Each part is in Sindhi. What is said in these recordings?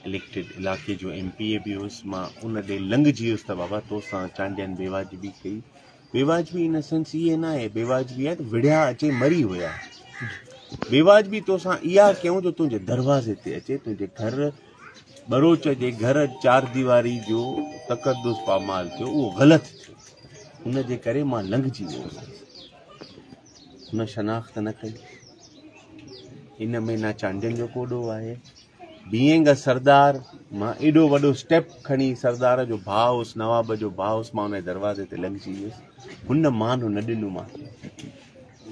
اليڪٽيڊ علائقي جو ايم پي اي به هيس. مان ان ڏي لنگهجي ويس ته بابا توسان چانڊين بيواجبي ڪئي. بيواجبي ان سينس اهي نه آهي، بيواجبي آهي ته وڙهيا اچي مري ويا. بيواجبي توسان اها ڪيون جو تنهنجي دروازي تي اچي تنهنجي گهر ٻروچ جي گهر چار ديواري جو تقدس پامال ٿيو، اهو غلط ٿيو. ان جي ڪري مان لنگهجي ويو هوس. هن شناخت نه ڪئي. ان ۾ نه چانڊين جو ڪو ڏوهه آهي. بيئنگ ا سردار مان ايڏو وڏو اسٽيپ کڻي سردار جو ڀاء هوس، نواب جو ڀاء هوس، مان ان جي دروازي تي لنگهجي ويس. هن مان نه ڏنو مان کي.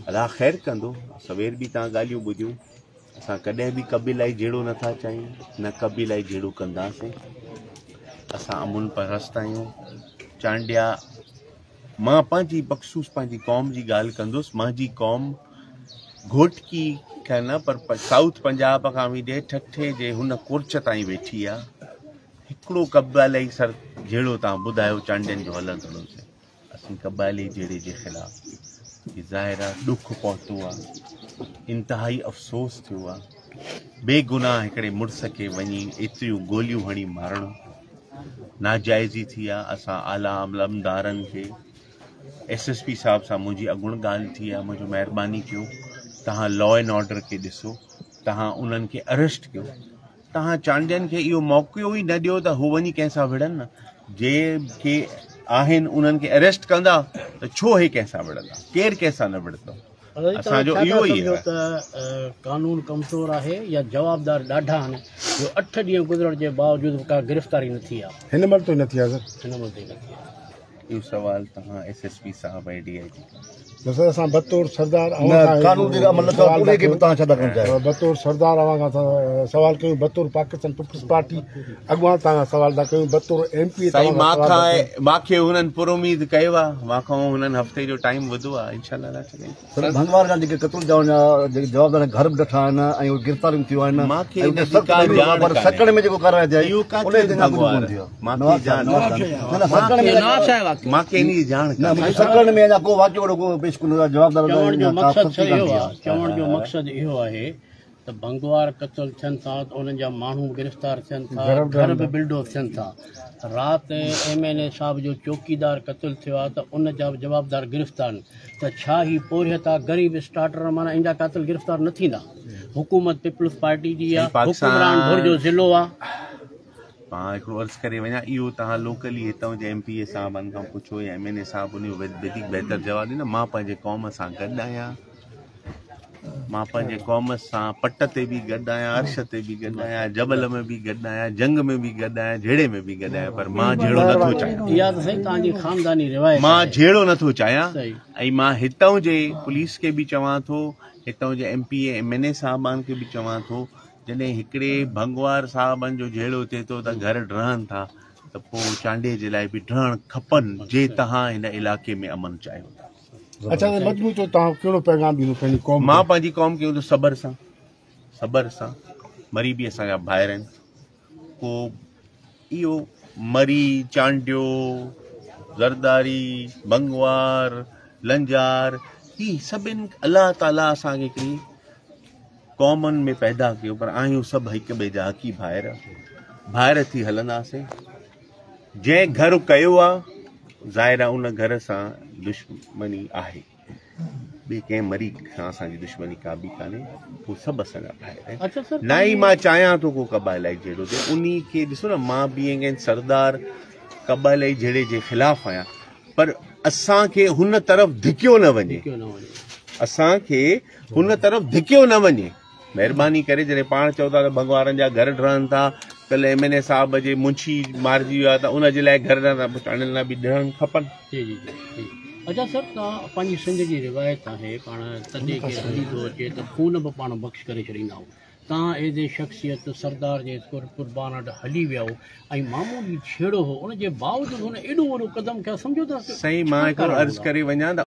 الله خير ڪندو. سوير به تان ڳالهيون ٻڌيون. اسان ڪڏهن به قبيلائي جهيڙو نٿا چاهيون، نه قبيلائي جهيڙو ڪنداسين. اسان امن پرست آهيون. چانڊيا مان پنهنجي بخصوص پنهنجي قوم جي ڳالهه ڪندس. مانجي قوم گهوٽڪي کان نه پر سائوٿ پنجاب کان ويندي ٺٽي جي هن ڪورچ تائين ويٺي آ. هڪڙو قبائلي سر جهيڙو تان ٻڌايو چانڊين جو هلندڙ هجي. اسين قبائلي جهيڙي جي خلاف. هي ظاهر آ ڏک پهتو آ، انتهائي افسوس ٿيو آ. بيگناهه هڪڙي مڙس کي وڃي ايتريون گوليون هڻي مارڻ ناجائزي ٿي آ. اسان اعليٰ عملدارن کي ايس ايس پي صاحب سان منهنجي اڳوڻ ڳالهه ٿي آ، منهنجو مهرباني ڪيو تهان لا اينڊ آرڊر کي ڏسو، تهان انهن کي اريسٽ ڪيو، تهان چانڊين کي اهو موقعو ئي نه ڏيو ته هو وڃي ڪنهن سان وڙهن نه. جيڪي آهن انهن کي اريسٽ ڪندا ته ڇو هي ڪنهن سان وڙهندا؟ ڪير ڪنهن سان نه وڙهندو؟ اسان جو اهو ئي آهي ته قانون ڪمزور آهي يا جوابدار ڏاڍا آهن جو 8 ڏينهن گذرڻ جي باوجود به ڪا گرفتاري نه ٿي آهي. هن مهل تائين نه ٿي آهي سر. هن مهل تائين نه ٿي آهي. اهو سوال توهان ايس ايس پي صاحب ۽ ڊي I جي کان. نه سر اسان بطور سردار اوهان کان قانون تي عمل نه ٿيو آهي انهي کي به توهان ڇا ٿا ڪرڻ چاهيو؟ بطور سردار اوهان کان سوال ڪيون، بطور پاڪستان پيپلز پارٽي اڳواڻ توهان کان سوال ٿا ڪيون، بطور ايم پي اي سائين مان کان مان کي هنن پر اميد ڪيو آهي، مان کان هنن هفتي جو ٽائيم وڌو آهي، انشاء الله الله چاهي. سر ڀنگوار جا جيڪي قتل ٿيا آهن جيڪي جوابدار گهر به ڊٺا آهن ۽ اهي گرفتاريون ٿيون آهن پر سڪڻ ۾ جيڪو ڪارروائي ٿي آهي ان تي اڃا ڪجهه ڪونه ٿيو آهي. سڪڻ ۾ اڃا ڪو واقعو اهڙو ڪو پيش ڪونه ٿيو آهي، جوابدار چوڻ جو مقصد اهو آهي ته ڀنگوار قتل ٿين ٿا ته انهن جا ماڻهو به گرفتار ٿين ٿا، گهر به بلڊوز ٿين ٿا. رات ايم اين اي صاحب جو چوڪيدار قتل ٿيو آهي ته ان جا به جوابدار گرفتار آهن ته ڇا هي پورهيت آ غريب اسٽارٽر معنيٰ ان جا قاتل گرفتار نه ٿيندا؟ حڪومت پيپلز پارٽي جي آ، حڪمران ڌر جو ضلعو آ. مان هڪڙو عرض ڪري وڃان، اهو توهان لوڪلي هتان جي ايم پي اي صاحبن کان پڇو يا ايم اين اي صاحب ان جو وڌيڪ بهتر جواب ڏيندا. مان پنهنجي قوم سان گڏ آهيان، مان پنهنجي قوم سان پٽ تي به گڏ آهيان، عرش تي به گڏ آهيان، جبل ۾ به گڏ آهيان، جنگ ۾ به گڏ آهيان، جهيڙي ۾ به گڏ آهيان، پر مان جهيڙو نٿو چاهيان. اها ته سائين توهان جي خانداني روايت مان جهيڙو نٿو چاهيان ۽ مان هتان جي پوليس کي به چوان ٿو، هتان جي M P A M N A صاحبان کي به چوان ٿو، جڏهن هڪڙي ڀنگوار صاحبن جو جهيڙو ٿئي ٿو ته گهر ڊهن ٿا ته پوء چانڊيي جي لاء به ڊهڻ کپن، جي توهان هن علائقي ۾ امن چاهيو ٿا. اڇا ته مجموعي طور توهان ڪهڙو پيغام ڏيندو پنهنجي قوم کي؟ مان پنهنجي قوم کي اهو صبر سان، صبر سان، مري به اسان جا ڀائر آهن، ڪو اهو مري، چانڊيو، زرداري، بنگوار، لنجار، هي سڀن الله تعاليٰ اسان کي هڪڙي قومن ۾ پيدا ڪيو، پر آهيون سڀ هڪ ٻئي جا حقي ڀائر، ڀائر ٿي هلنداسين. جنهن گهر ڪيو آ ظاهر آ ان گهر سان دشمني آهي، ٻي ڪنهن مري سان اسان جي دشمني ڪا به ڪانهي، هو سڀ اسان جا ڀائر آهن. نه ئي مان چاهيان ٿو ڪو قبائلائي جهيڙو ٿئي. انهي کي ڏسو نه، مان بيئنگ اين سردار قبائلائي جهيڙي جي خلاف آهيان، پر اسان کي هن طرف ڌڪيو نه وڃي، اسان کي هن طرف ڌڪيو نه وڃي مهرباني ڪري. جڏهن پاڻ چئو ٿا ته ڀڳوارن جا گهر ڊهن ٿا، ڪلهه ايم اين اي صاحب جي منشي مارجي ويو آهي ته ان جي لاء گهر ڊهن ٿا، چانڊين لاء به ڊهڻ کپن. جي جي جي اچا سر، توهان پنهنجي سنڌ جي روايت آهي پاڻ تڏي کي هلي ٿو اچي ته خون به پاڻ بخش ڪري ڇڏيندا آهيون، توهان ايز اي شخصيت سردار جي قربان وٽ هلي ويا هو ۽ معمولي جهيڙو هو ان جي باوجود هن ايڏو وڏو قدم کنيو، سمجهو ٿا سائين مان هڪڙو عرض ڪري وڃان ته.